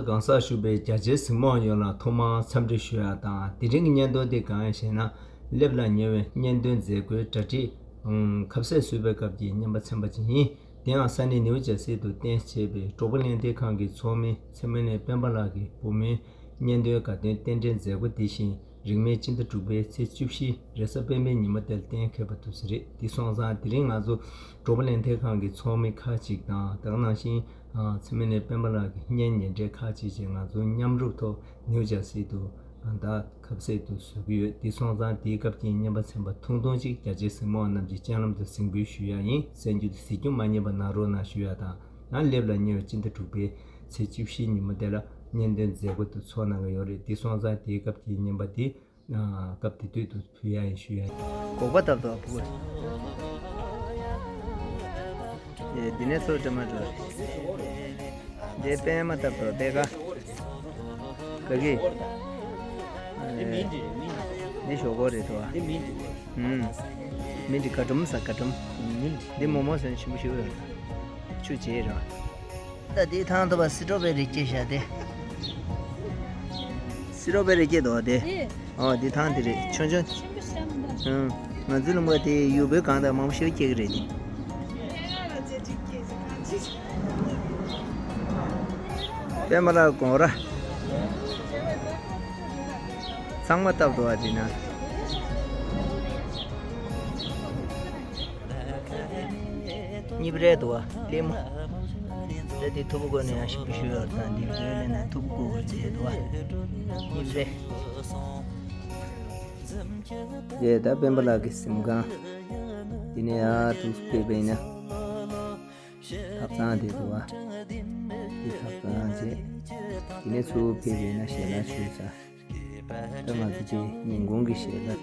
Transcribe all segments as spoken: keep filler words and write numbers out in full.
གང་ཟག་ཞུགས་པའི་རྒྱ་ཆེའི་གཟིགས་མོ་བ་ཡོངས་ལ་ཐོག་མར་འཚམས་འདྲི་ཞུ་ཡ་དང་། དེ་རིང་གི་སྙན་ཐོ་དེ་གང་ཡིན་ཞེ་ན། སླེབས་ལ་ཉེ་བའི་སྙན་ཐོའི་མཛད་སྒོའི་གྲ་སྒྲིག་ཁ་གསལ་བཟོས་པའི་སྐབས་ཀྱི་བརྙན་པ་ཚན་པ་ཅིག་ཡིན། དེའང་ས་གནས་ནིའུ་ཇར་སི་དུ་རྟེན་གཞི་བྱས་པའི་འབྲོག་པ་ལེན་ཐེངས་ཁང་གི་ཚོགས་མི་ཚེ་སྨོན་གླིང་སྤེན་པ་ལགས་ཀྱི་བུ་མོའི་སྙན་ཐོའི་དགའ་སྟོན་རྟེན་འབྲེལ་མཛད་སྒོ་དེ་བཞིན་རིང་མིན་སྤྱི་ཟླ་དྲུག་པའི་ཚེས་བཅུ་བཞི་རེས་གཟའ་སྤེན་པའི་ཉི་མ་དེར་གཏན་འཁེལ་བ་ཐུབ་ས་རེད། དེ་སོང་ཙང་དེ་རིང་ང་ཚོ་འབྲོག་པ་ལེན་ཐེངས་ཁང་གི་ཚོགས་མི་ཁག་ཅིག་དང་། དེ་ག་ནང་བཞིན་ཚེ་སྨོན་གླིང་སྤེན་པ་ལགས་ཀྱི་སྙན་ཉེ་འབྲེལ་ཁག་ཅིག་བཅས་ང་ཚོ་མཉམ་རུབ་ཐོག་ནིའུ་ཇར་སི་དུ་ད་ཁ་གསལ་དུ་བཟོ་གི་ཡོད། དེ་སོང་ཙང་དེའི་སྐབས་ཀྱི་བརྙན་པ་ཚན་པ་ཐུང་ཐུང་ཅིག་རྒྱ་ཆེའི་གཟིགས་མོ་བ་རྣམས་ཀྱི་སྤྱན་ལམ་དུ་གཟིགས་འབུལ་ཞུ་ཡ་ཡིན། གསན་རྒྱུ་དེ་གཟིགས་རྒྱུ་མ་བསྙེལ་བ་གནང་རོགས་གནང་ཞུ་ཡ་དང་། ཡང་སླེབས་ལ་ཉེ་བའི་སྤྱི་ཟླ་དྲུག་པའི་ཚེས་བཅུ་བཞི་ཉིན་མོ་དེ་ལ་སྙན་ཐོའི་མཛད་སྒོ་དེ་ཚོགས་གནང་གི་ཡོད་རེད། དེ་སོང་ཙང་དེའི་སྐབས་ཀྱི་བརྙན་པ་དེ་སྐབས་དེ་དུས་དུ་ཕུལ་ཡ་ཡིན་ཞུ་ཡ་ཡིན། སྒོག་པ་བཏབ་འདུག་ཕྲུ་གུ། ཨེ། འདི་ནས་ཚུར་འགྲོ་མ་འགྲོ། འདི་པད་མ་བཏབ་འདུག་པད་ཁ། ག་གི། འདི་ཞོག་ཁོག་རེད་དོ། ཨ། མི་འདི་ག་སྒྲོམ་ཟ་ག་སྒྲོམ། འདི་མོག་མོག་ཟེར་ན་ཞིམ་པོ་ཞིག་ཡོད། ཆུ་བྱེད་ར། ད་འདི་ཐང་ཐོབ་པ་སི་ཏྲོ་བེ་རི་སྐྱེས་བཞག་དེ། སི་ཏྲོ་བེ་རི་སྐྱེས་འདུག་དེ། ཨོ་འདི་ཐང་དེ་རེད། ཆུང་ཆུང་། ཨང་། ང་ཚོའི་ལུང་པ་དེ་ཡུར་བུ་གང་དང་མང་པོ་ཞིག་སྐྱེ་གི་རེད་དེ། པད་མ་ལགས་དགོང་ར། ཚང་མ་བཏབ་འདུག་པ་དེ་ན། གཉིས་པ་རེད་འདུག་པ། ལེབ་མོ། ད་དེ་ཐུབ་པོ་དགོས་ནས་ཡང་ཞིབ་པོ་ཞུ་ཡོད་དང་། འདི་བཟོས་ལས་ན་ཐུབ་པོ་དགོས་རེད་འདུག་པ། གཉིས་པ་རེད། དེ་ད་སྤེན་པ་ལགས་ཀྱི་གཟིམ་ཁང་། དེ་ནས་ཡར་འདུག་ཕེབས་པ་ཡིན་ན། ཐབ་ཚང་དེ་འདུག་པ། དེ་ཐབ་ཚང་བྱས། དེ་ནས་ཚུར་ཕེབས་པ་ཡིན་ན་ཞལ་ལག་མཆོད་ས། ད་ང་ཚོ་དེ་ཉིན་གུང་གི་ཞལ་ལག།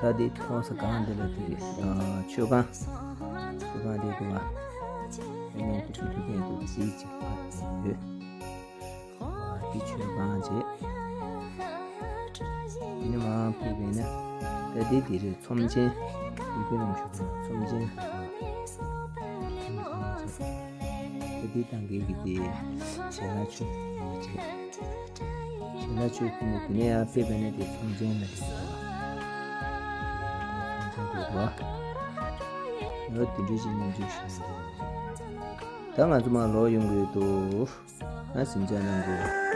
ད་འདི་མཐོང་ས་སྒང་འདི་ལ་དེ་གི་མཆོད་ཁང་། མཆོད་ཁང་འདི་འདུག་པ། ཨ་ནི་དེ་ཚོ་དེ་གས་འདུག་གཟིགས་ཅིག་པ་ཡོད། འདི་མཆོད་ཁང་བྱས། འདི་ནས་མར་ཕེབས་པས་ན། ད་འདི་འདི་རེད། ཚོམས་ཆེན། འདི་དཔེ་རང་ཞུ་དགོས། ཚོམས་ཆེན། ད་འདི་ཐང་གི་གི་འདི་ཞལ་ལག་མཆོད་འདི་བྱས། ཞལ་ལག་མཆོད་དེ་ནས་དེ་ནས་ཡར་ཕེབས་པས་ན་དེ་ཚོམས་ཆེན་ལ་འདི་འདུག་པ། ཚོམས་ཆེན་འདི་འདུག་པ། ཡོད། དེ་འདྲ་ཞིག་མཉམ་སྤྱོད་ཞུ་འདུག་ད་ང་ཚོ་མར་ལོག་ཡོང་གི་འདུག་ང་གཟིམ་འཇག་གནང་དགོས།